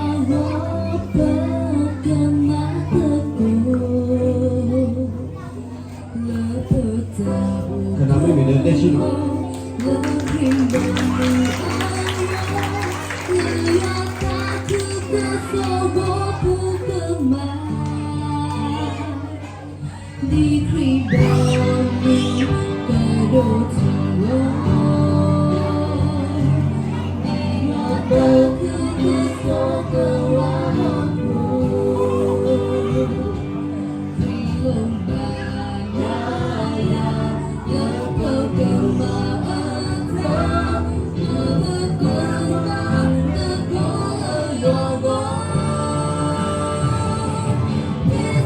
အဂီၢ်ပကမၤသကိး လၢပတၢ်အိၣ် လၢခရံာ်ဘီမုၢ်အဂီၢ် လၢယွၤသးခုကစီၣ်ဂီၢ်ပကမၤ ဒ်ခရံာ်ဘီမုၢ်ကဒိၣ်ထီၣ်လီၤ ဒ်ယွၤသးခုကစီၣ်ကဝါဟီၣ်ခိၣ် ခရံာ်လိၣ်ဘၣ်ယၤ ယၤလၢပကမၤအသး ပကမၤသကိးလၢယွၤအဂီၢ်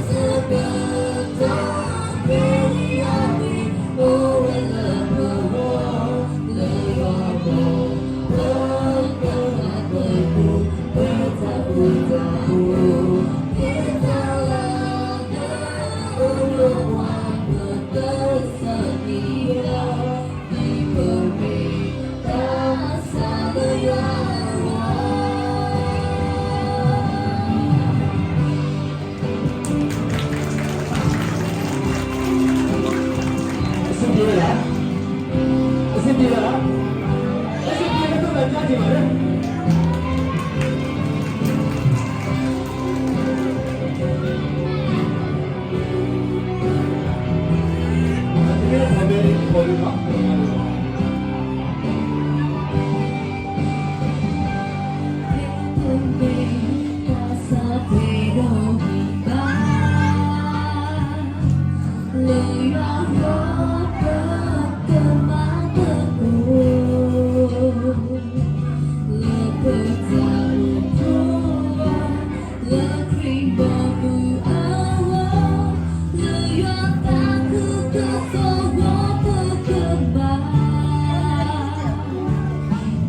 အဆင်ပြေရဲ့လား? အဆင်ပြေရဲ့လား? အဆင်ပြေတဲ့ဘက်ကို ကြွားကြည့်ပါဦး။ လၢယွၤအဂီၢ်ပကမၤသကိး လၢပတၢ်အိၣ်ဖှိၣ် လၢခရံာ်ဘီမုၢ်အဂီၢ် လၢယွၤသးခုကစီၣ်ဂီၢ်ပကမၤ ဒ်ခရံာ်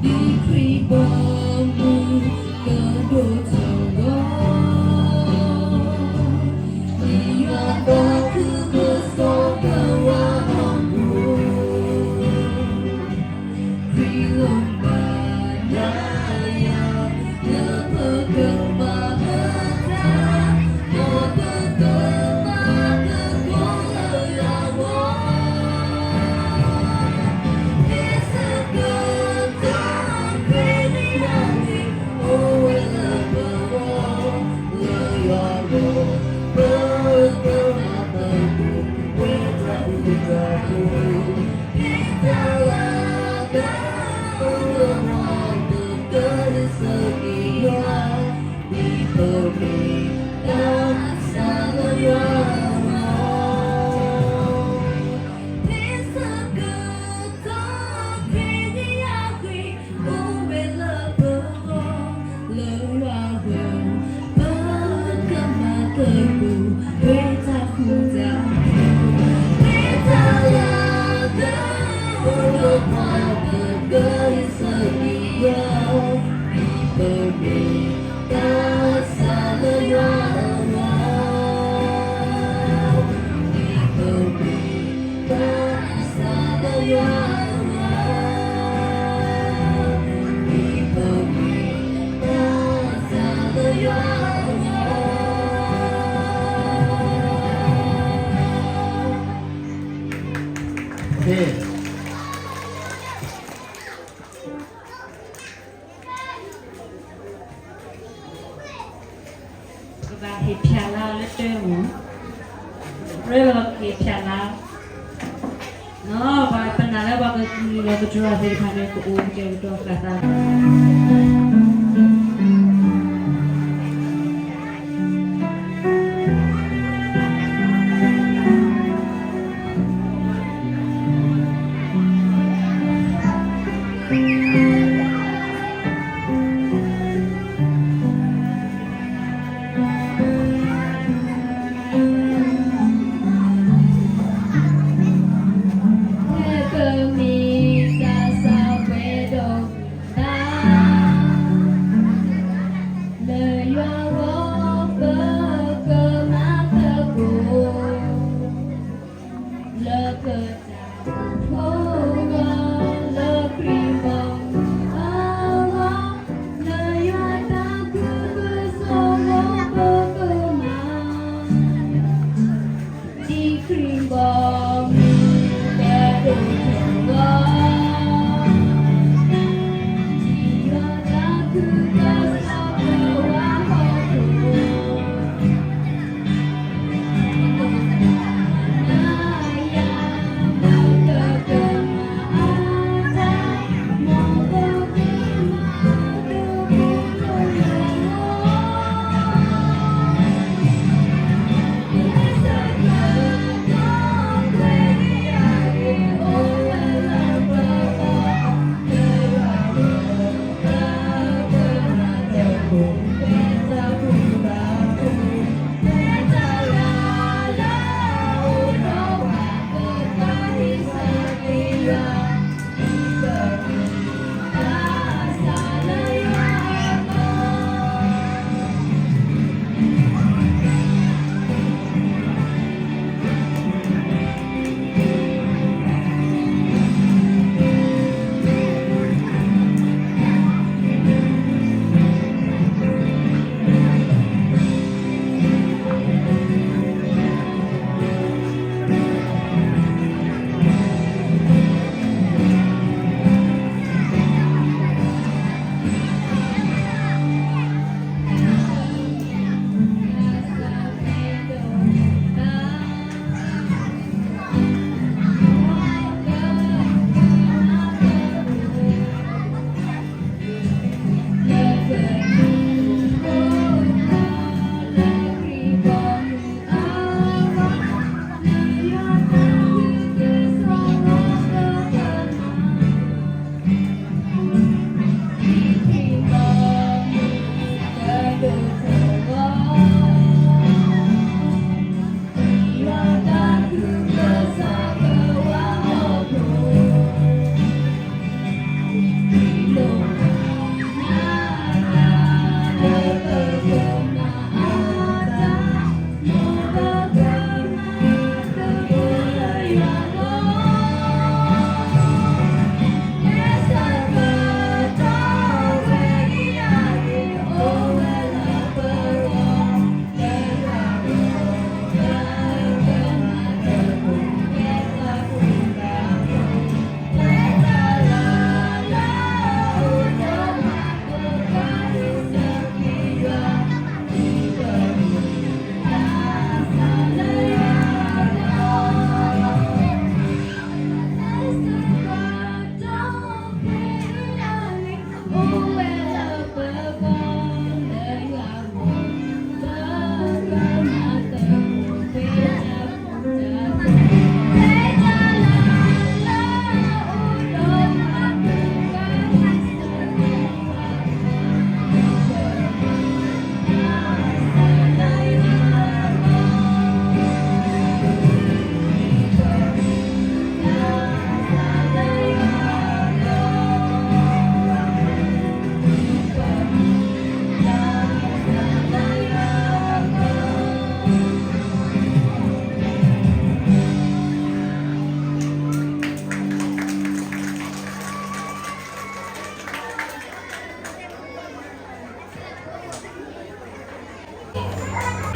ဘီမုၢ်ကဒိၣ်ထီၣ်လီၤ ဒ်ယွၤသးခုကစီၣ်ကဝါဟီၣ်ခိၣ် ခရံာ်လိၣ်ဘၣ်ယၤ လၢပကမၤအသး ဒီးပကမၤသကိးလၢယွၤအဂီၢ် မ့ၢ်ဆၢကတီၢ်ခရံာ်နံၣ်ညါန့ၣ် အိၣ်ဝဲလၢပဂီၢ် လၢယွၤအဂီၢ် ပကမၤသကိး ဝဲတၢ်ဃူတၢ်ဖိး မ့ၢ်တၢ်လၢအကါ အိၣ်လၢပှၤ ပကစၢ်ယွၤ ဒ်ပမ့ၢ်တၢ်ဆါလၢယွၤအဂီၢ် မ့ၢ်ဆၢကတီၢ်ခရံာ်နံၣ်ညါန့ၣ် အိၣ်ဝဲလၢပဂီၢ် လၢယွၤအဂီၢ် ပကမၤသကိး ဝဲတၢ်ဃူတၢ်ဖိး မ့ၢ်တၢ်လၢအကါ အိၣ်လၢပှၤ ပကစၢ်ယွၤ ဒ်ပမ့ၢ်တၢ်ဆါလၢယွၤအဂီၢ် ဒ်ပမ့ၢ်တၢ်ဆါလၢယွၤအဂီၢ် ဒ်ပမ့ၢ်တၢ်ဆါလၢယွၤအဂီၢ် ပကဘၣ်ဟ့ၣ်ဖျါလၢအီၤလၢတၢ်မူ, ရ့လီၤကဟ့ၣ်ဖျါလၢအီၤ, ပနာ်လၢပှၤကသူၣ်လီၤကတြီသ့ၣ်တဖၣ်န့ၣ် ကအိၣ်ကတဲာ်ကတီၤဃာ်သး ဖဲပမ့ၢ်တၢ်ဆါဝဲဒီးတၢ်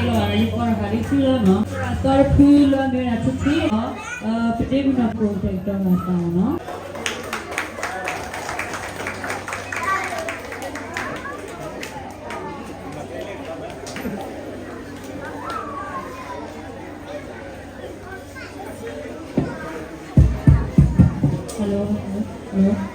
လီၤ ယကိးတၢ်ဃာ်လံဆူလီၤနီၤ, သီတဖုလၢမ့ၢ်ဝဲဒၣ်ထူထံလီၤ, ပဒ့မုၢ်နီၢ်ပကိးကတဲာ်ကတီၤမၤသးနီၤ. Hello, hello.